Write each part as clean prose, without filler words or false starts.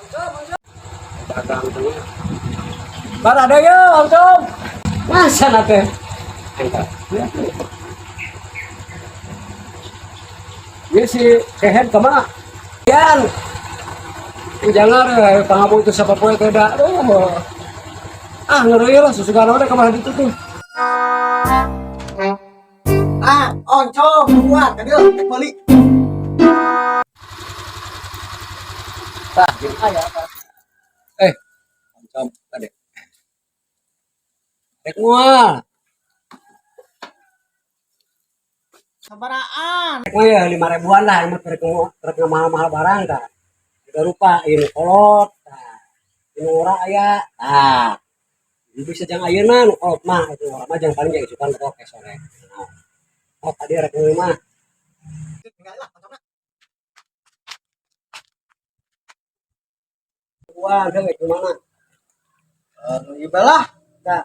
Dagang tuh. Bar ada ya, oncom. Masa nate? Entah. Ini si kehed kemana? Yan. Jangan pangabung itu siapa poe teh da. Aduh. Ah, ngeri lah susugan udah kemana itu tuh. Ah, oncom buat ka dieu rek meuli. Tah, jeung aya apa? Eh, oncom tadi. Rek moal. Sabaraan. Rek mah ya 5 ribuan lah, emang rek rek mahal-mahal barang tah. Udah rupa ini kolot tah. Ini ora aya. Tah. Ini bisa jang ayeuna nu kolot mah itu ora mah jang paling jang isukan rokok ke sore. Nah. Oh, tadi rek mah. Enggak lah, oncomna. Wah, udah rek mana? Eh, nu ieu lah. Tah,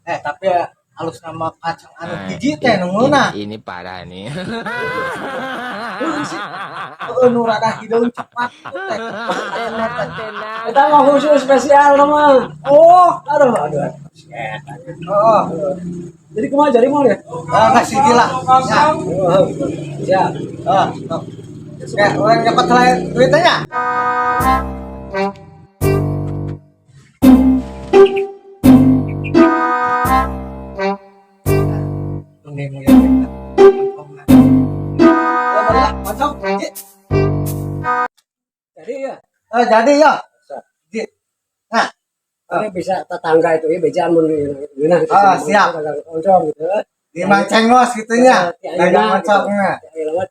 Eh, tapi ya halus nama kacang anu hiji teh nu ngeunah. Ini parah nih. Heeh, nu rada hideung cepat itu teh. Kacangna teh. Eta mah khusus spesial mah. Oh, Aduh, aduh. heeh. Jadi kumaha jadi mau ya? Ah, nggak siji lah. Ya. Oh, siap. Ah, sok. Ya, urang dapat lain duitnya. Mending ya. Oncomna. Ya, boleh lah, oncom. Ji. Jadi ya, Eh, jadi ya. Ji. Nah, ini bisa tetangga itu ya bejaan mun ngeunah gitu. Ah, siap. Oncom gitu. Di mancengos gitu nya. Dagang oncomnya. Ya, lama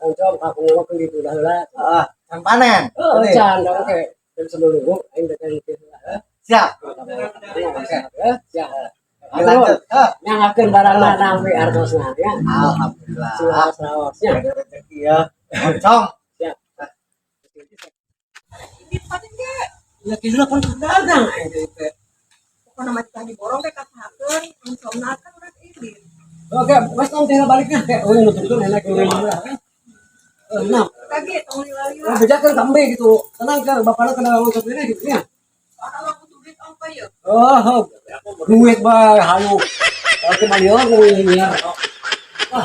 oncom kakung ngomong gitu dah lah. Ah, can panen. Oh, Jadi, can dong oke. Dan sebelum nunggu aing datang gitu. Siap. Oke. Siap. Dilanjut. Ah, Nyangakeun barangna nampi artosna ya. alhamdulillah. Sing raos-raosnya. Ada rezeki ya. Oncom. Siap. Ya kira pun dagang aing teh. Pokoknya mah tadi borong teh katakeun oncomna kan urang ini. Oke, wes nanti baliknya kayak oh nuturkeun enak urang lah. Eh, nah, Kage tong lila-lila. oh, bejakeun kambe gitu. Tenang kan bapakna kena ngocok ini gitu ya. Kalau butuh duit apa ya? Oh, duit bae hayu. Kalau ke Malio ngomongin. Ah,